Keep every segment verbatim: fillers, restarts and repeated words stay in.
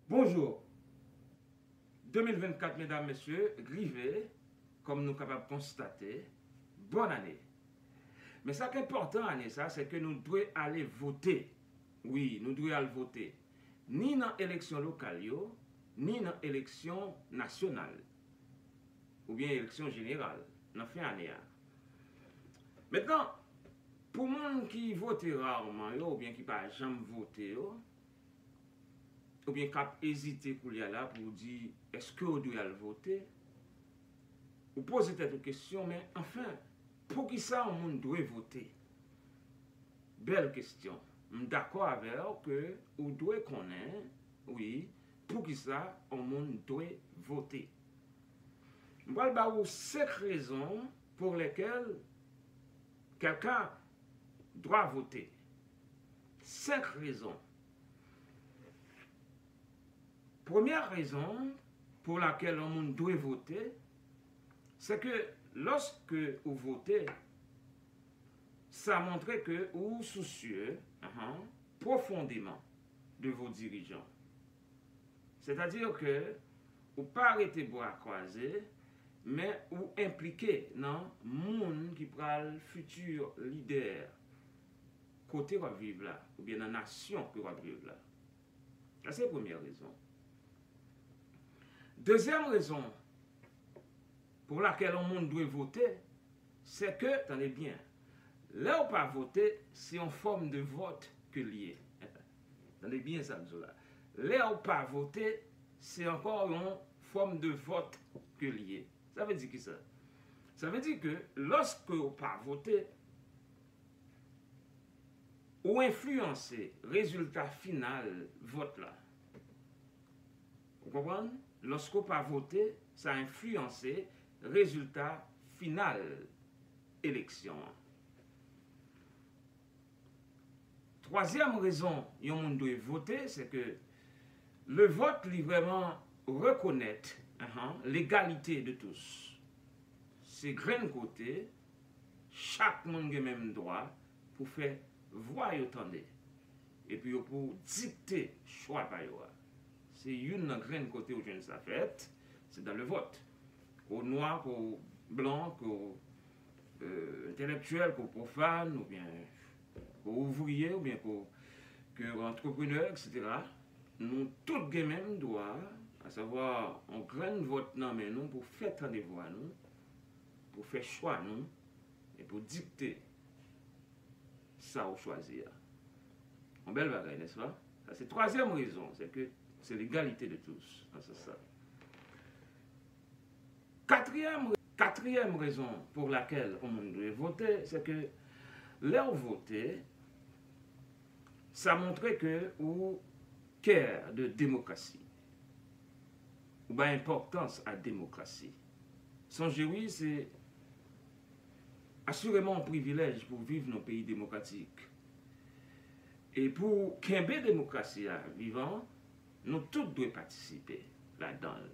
Bonjou. De mil vennkat, medam, mesye, rive, kòm nou kapab konstate, bòn ane. Men sa k enpòtan ane sa, se ke nou dwe ale vote. Wi, nou dwe al vote. Ni nan eleksyon lokal yo, ni nan eleksyon nasyonal, oubyen eleksyon jeneral, nan fen ane a. Mentnan, pou moun ki vote raman yo, oubyen ki pa janm vote yo, oubyen k ap ezite koulye a la pou w di, èske w dwe al vote? Ou poze tèt ou kesyon, men anfen, poukisa yon moun dwe vote? Bèl kesyon. M dakò avè w ke ou dwe konnen, wi, poukisa yon moun dwe vote. M pral ba ou senk rezon pour lesquelles quelqu'un doit voter. Senk rezon. Premyè rezon pou lakèl yon moun dwe vote, se ke lòske ou vote, sa montre ke ou sousye, ahan, pwofondèman de vos dirijan. Sètadi ke ou pa rete bra kwaze, men ou enplike nan moun ki pral fiti lidè kote w ap viv la, oubyen nan nasyon ke w ap viv la. Sa se premyè rezon. Dezyèm rezon pou lakèl yon moun dwe vote, se ke, tande byen, lè w pa vote, se yon fòm de vòt ke l ye. Tande byen sa m di w la. Lè w pa vote, se ankò yon fòm de vòt ke l ye. Sa vle di kisa? Sa vle di ke lòske w pa vote, ou enfliyanse rezilta final vòt la. Ou konprann? Lòske w pa vote, sa enfliyanse rezilta final eleksyon an. Twazyèm rezon yon moun dwe vote, se ke le vòt li vrèman rekonèt, ahan, legalite de tous. Se grenn kote chak moun gen menm dwa pou fè vwa yo tande. Epi yo pou dikte chwa pa yo a. Se youn nan grenn kote ou jwenn sa fèt, se dans le vote. Ke w nwa, ke w blan, ke w, euh, entèlektyèl, ke w pwofàn, oubyen ke w ouvriye, oubyen ke w, ke w antreprenè, et cetera. Nou tout gen menm dwa, asavwa yon grenn vòt nan men nou pou fè tande vwa nou, pou fè chwa nou, e pou dikte sa ou chwazi a. Yon bèl bagay, nèspa? Sa se twazyèm rezon, se ke se legalite de tous, nan sans sa. Katriyèm, katriyèm rezon pou lakèl yon moun dwe vote, se ke lè w vote, sa montre ke ou care de demokrasi. Ou bay enpòtans a demokrasi. Sonje wi, se asireman yon privilèj pou viv nan peyi demokratik. E pou kenbe demokrasi a vivan, nou tout dwe patisipe ladan l.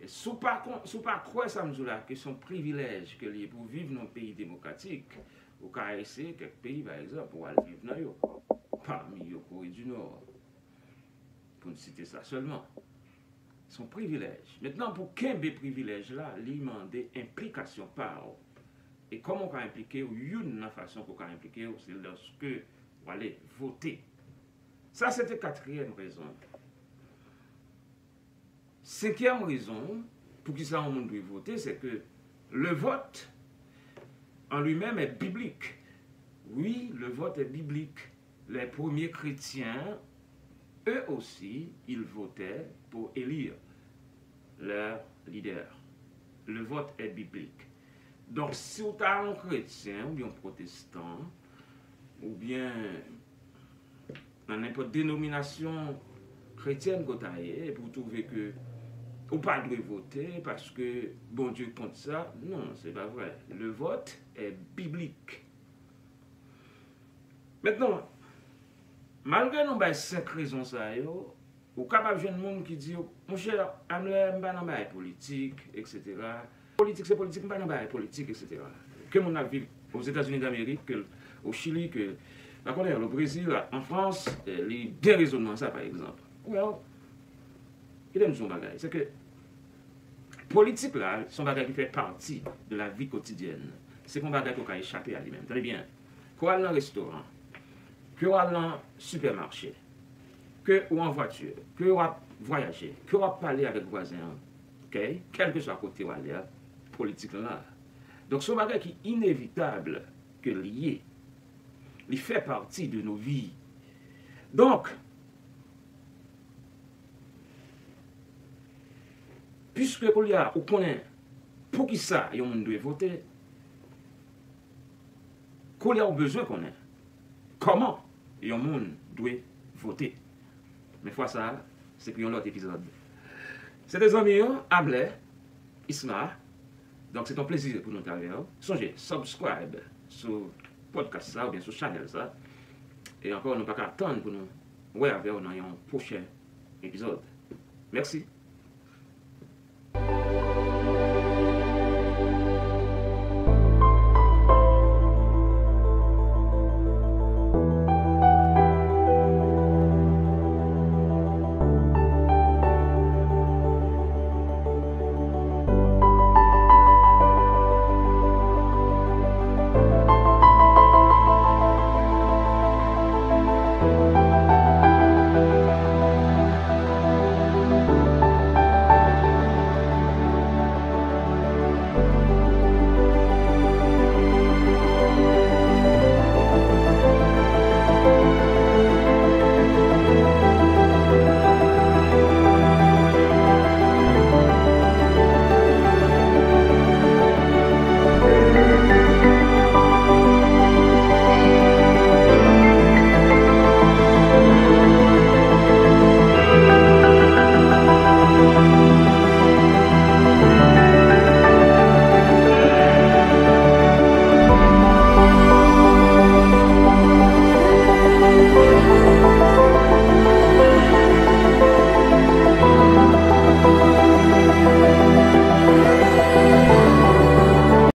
E si w pa kon-, si w pa kwè sa m di w la, ke se yon privilèj ke l ye pou viv nan yon peyi demokratik, ou ka eseye kèk peyi, pa egzanp, ou al viv nan yo. Pami yo, Kore di Nò, pou n site sa sèlman. Se yon privilèj. Mentnan, pou kenbe privilèj la, li mande enplikasyon pa w. E kòman w ka enplike w? Youn nan fason ke w ka enplike w, se lòske w ale vote. Sa se te katriyèm rezon. Senkyèm rezon poukisa yon moun dwe vote, se ke le vote en lui-même est biblique. Oui, le vote est biblique. Les premiers chrétiens, eux aussi, ils votaient pour élire leur leader. Le vote est biblique. Donk, si w ta yon kretyen oubyen yon pwotestan, oubyen nan nenpòt denominasyon kretyèn ke w ta ye, epi w twouve ke ou pa dwe vote paske Bondye kont sa, non, se pa vrè. Le vote est biblique. Mentnan, malgre nou bay senk rezon sa yo, ou kapab jwenn moun ki di w, monchè, Amlè, m pa nan bagay politik, et cetera. Politik se politik, m pa nan bagay politik, et cetera. Ke moun ap viv Ozetazini Damerik, ke l o Chili, ke, pa konnen, o Brezil, an Frans, eh, li gen rezonman sa, pa egzanp. Well, kite m di w yon bagay, se ke politik la, se yon bagay ki fè pati de la vi kotidyèn. Se pa yon bagay ke w ka echape a li menm. Tande byen, ke w al nan restoran, ke w al nan sipèmache, ke w an vwati, ke w ap vwayaje, ke w ap pale avèk vwazen an, ok? Kèlkeswa kote w ale a, politik lan la. Donk, se yon bagay ki inevitab ke l ye. Li fè pati de nos vies. Donk, piske koulye a ou konnen poukisa yon moun dwe vote, koulye a ou bezwen konnen kòman yon moun dwe vote. Men fwa sa a, se pou yon lòt epizòd. Se te zanmi w, Abler Isma. Donk, se te yon plezi pou nou t avè w. Sonje, subscribe sou podcast sa oubyen sou chanèl sa. E ankò, nou pa ka tann pou nou wè avè w nan yon pwochen epizòd. Mèsi.